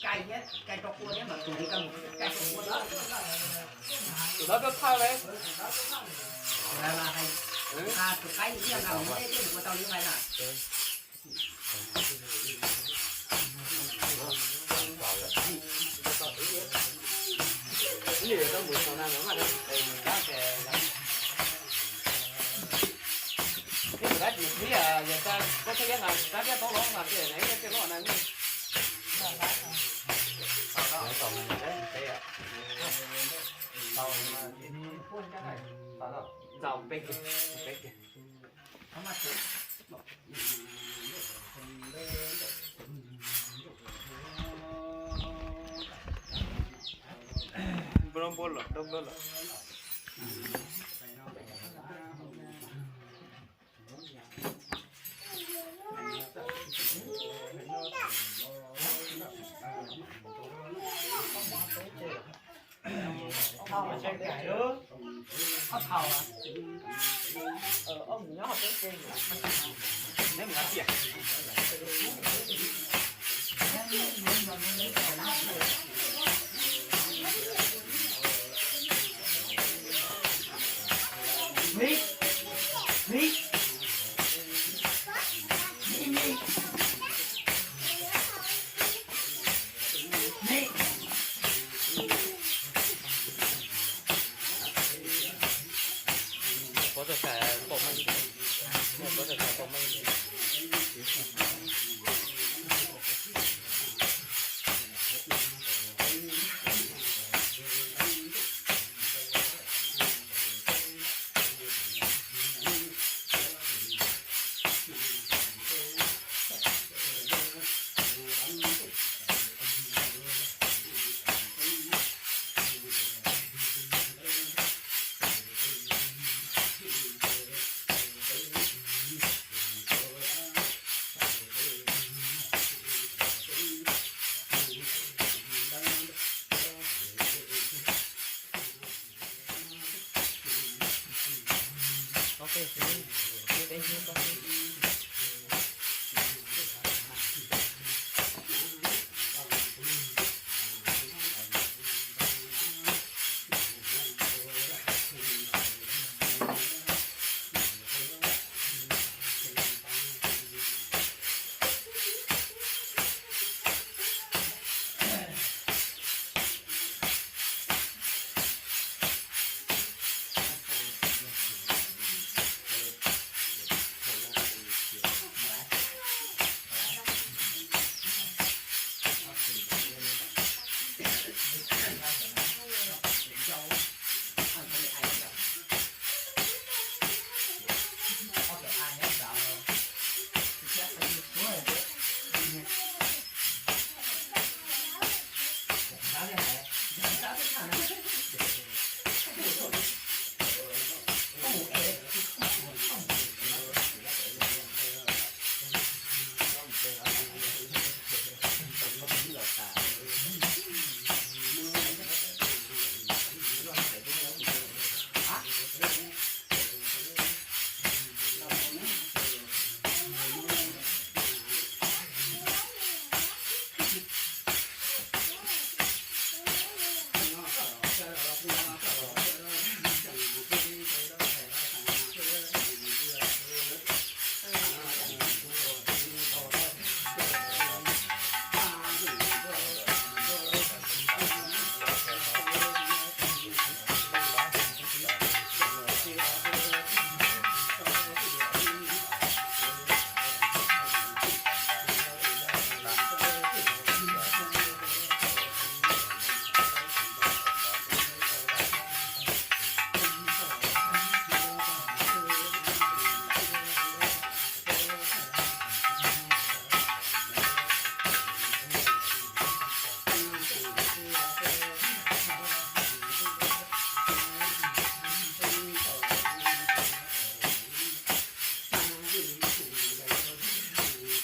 Cai thiab, cai rau qhua thiab mas tus li koj mus cai rau qhua. Tus dawb tuaj thawj li. Tus qaib thiab mas mus thiab ua tau li vaj na.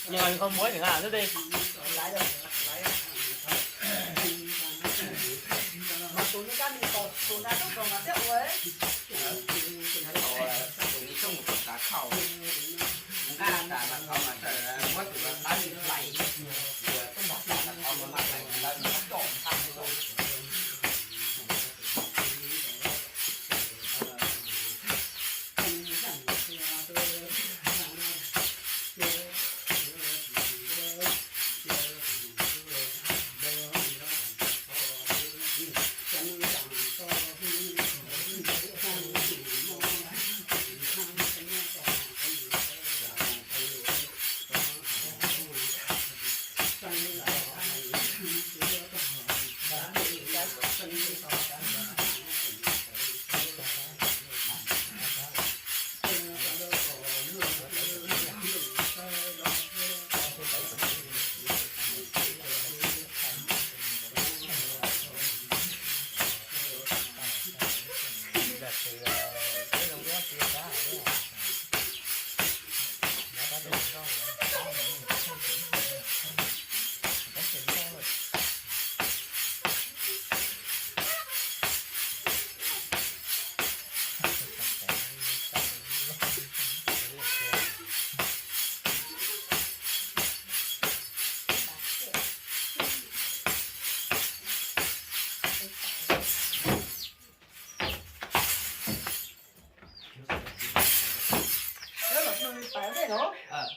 Nws qhov muab nws a, twb ti. Mas tus nws kab nws tos tus nra tub rog mas thiab ua. Tus nws coj mus tom kav khau, nqa tas mas thov mas muab tus qab nws hlais, tub mos tas mas thov mas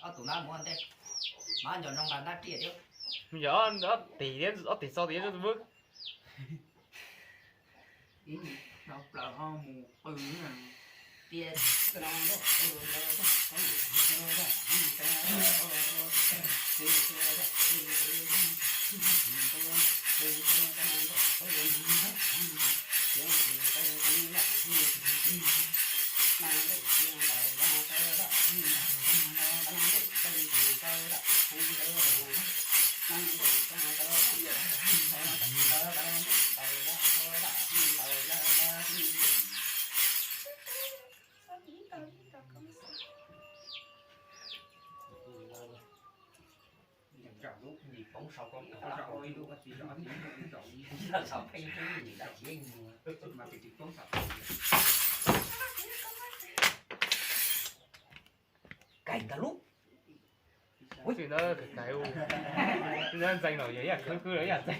Ob tus nab mus ua ntej, mas nco ntsoov nqa ntab riam thiab. Yog ob tim thiab, ob tim txo tias wb. Ib plaws ho mus qw tias Kaim ntag lub. Ub, tsis ntawd kaim, ntxeev los yog ib yam khwv khwv los ib yam ntxeev.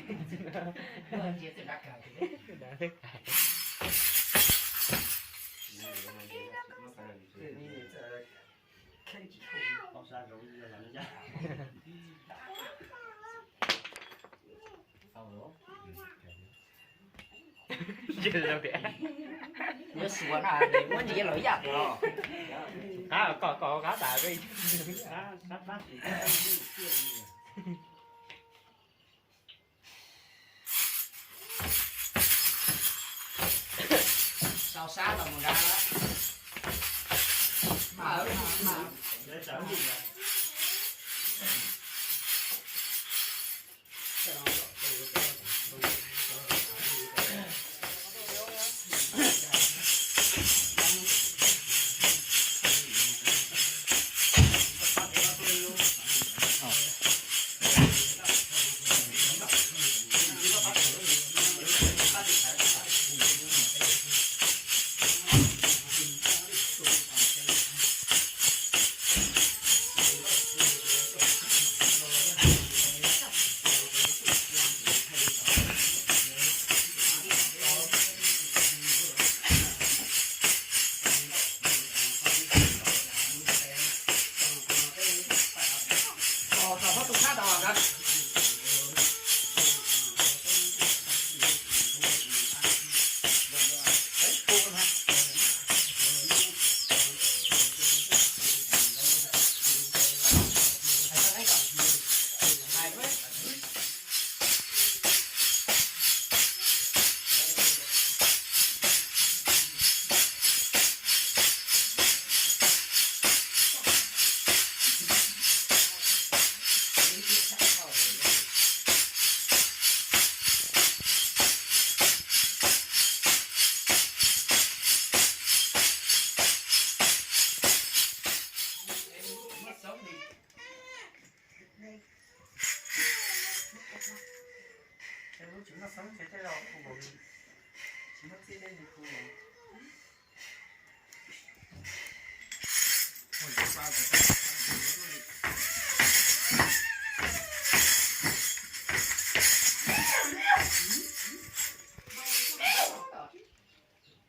Yuav xuas na, muab ntsia los ib yam os. Qab kom kom qab tas. Rau sab los mus nrad lawm.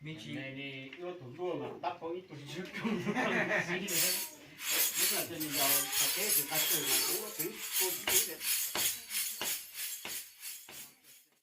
Nws ua tus luaj mas tab pab ib tug ntsuag rooj xib, tab sis nws yog qhov teb tus qab tug mas ua